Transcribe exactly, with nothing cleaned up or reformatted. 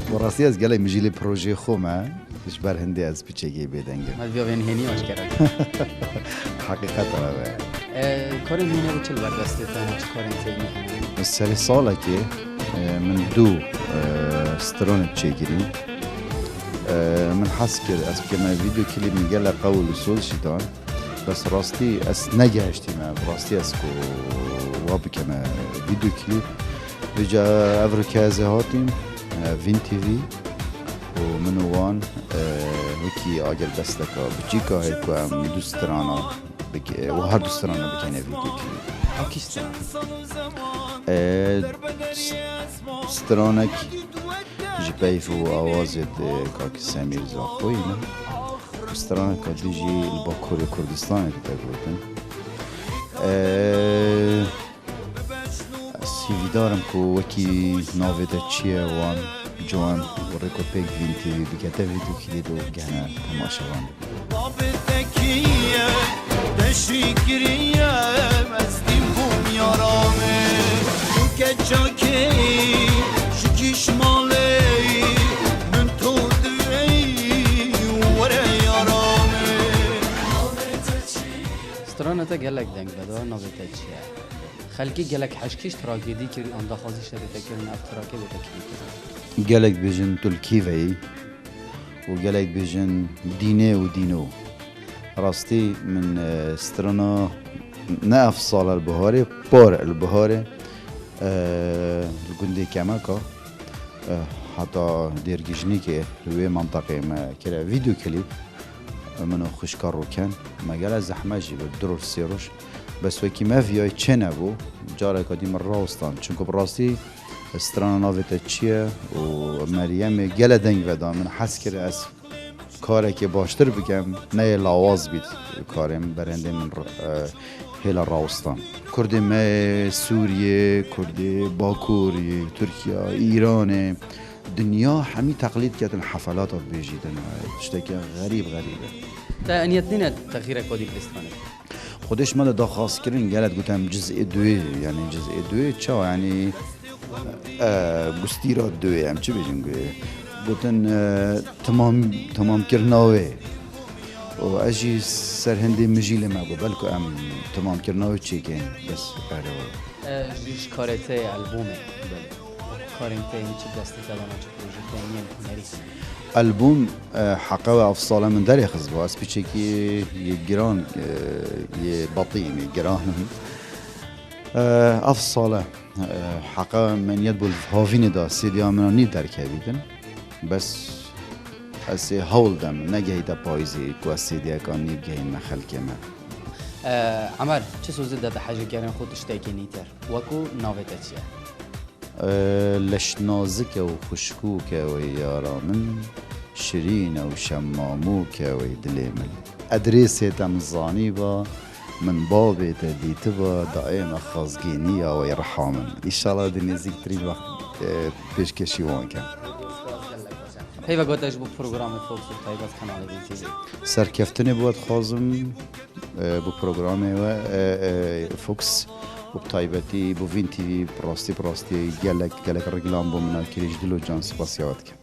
Bi rastî ez gelek mijîlê projeyê xwe me, ji ber hindê ez piçekê bêdeng im. Me diviya vê nihênî aşkera kir. Heqîqet e be. E, karên hûn ê çi li ber destê te hene, çi karên tênî hene? Serê salekê, e, min du, e, stranê çêkirî. E, min hez kir, ez bikeme vîdeo klîp, min gelek qewl û soz jî dan. Bes rastî ez negehiştîme, bi rastî ez ku wa bikeme vîdeo klîp. Vêca ev rike ez ê hatîm, e, Vîn T V û min û wan, e, wekî agirbesteka biçîka heye ku em du strana bik-, e, û her du strana bikene vîdeo klîp. Ew kî stran? E, s-, stranek ji peyv û awazê de Kak Semîr Zaxoyî ne. Straneka din jî li Bakurê Kurdistanê dide gotin. Ee, ez hîvîdar im ku wekî navê te çi ye wan ciwan û rêko pêk Vîn T V bike te vê dûkilî do gehne temaşevan. Babê te kî ye, te şî kiriye, ez dîm bûm yara me. Tu keça kê, ji kîş malê, min to divê, were yara me. Strana te gelek deng veda, navê te çi ye? Xelkê gelek hej kî ji trakê dî kir, an daxwazî ji te bête kirin, ev trakê bête kî kirin? Gelek bêjin tu li kî ve yî û gelek bêjin dînê û dîno. Rastî min, e, strana ne ev sal e li biharê, par e li biharê, e, li gundê Kemeka, e, heta Dêrgijnîkê li wê menteqê me kire vîdeo klîp, e, min û xwişka Rûken, me gele zehmet jî bir du roj sê roj. Bes wekî me viyayî çênebû, careka dî min rawestan. Çunku bi rastî strana navê te çi ye û Meryemê gele deng veda min hez kir ez karekê baştir bikem, neyê lawaz bît karê min, berendê min r-, e, hêla rawestan. Kurdê me yê Sûriyê, Kurdê Bakurê, Tirkiye, Îranê, dinya hemî teqlîd ketin hefelata dibêjîtin. Tiştekî xerîb xerîb e. Te eniyet nîne texîrek xwedî bi stranê? Xwedê ji me de daxwaz kirin, gelek gotin em cizê duê, yanî cizê duê çawa, yanî, e, gustîra duê, em çi bêjin guê? Gotin, e, temam, temamkirina wê. Û ez jî ser hindê mijîlê me got, belku em temamkirina wê çêkin, bes, erê. E, ji, ji karê te yê albûmê, belê. Karên te yên çi destê te dana, çi projeyên te yên hunerî hene? Albûm, e, heqa we ev sala min derê xist bû. Ez piçekî yê giran, e, yê betî im, yê giran im. E, ev sala, e, heqa me niyet bû li havînê de C D'ya min a nîv derkevîtin. Bes ez ê hewl dem, negehîte payîzê ku ez C D'yeka nîv gehînme xelkê me. E, Emer, çi sozê de dihejê kerên xwe tiştekî nîtir? Wekû navê te çi ye? E, leşnazike û xuşkûke wê yara min, şirîne û şemmamûke wê dilê min. Edrêsê te min zanîba, min babê te dîtiba, dayê me xwezgêniya wê riha min. Înşallah di nêzîktirîn wext, e, pêşkêşî wan kem. Peyva gote ji bo programê Fox û taybet kanalê Vîn T V. Serkeftinê bo dixwazim, e, bo programê we, e, e, Fox û bi taybetî bo Vîn T V bi rastî, bi rastî gelek, gelek reklam bo min a kirî, ji dil û can spasiya we dikim.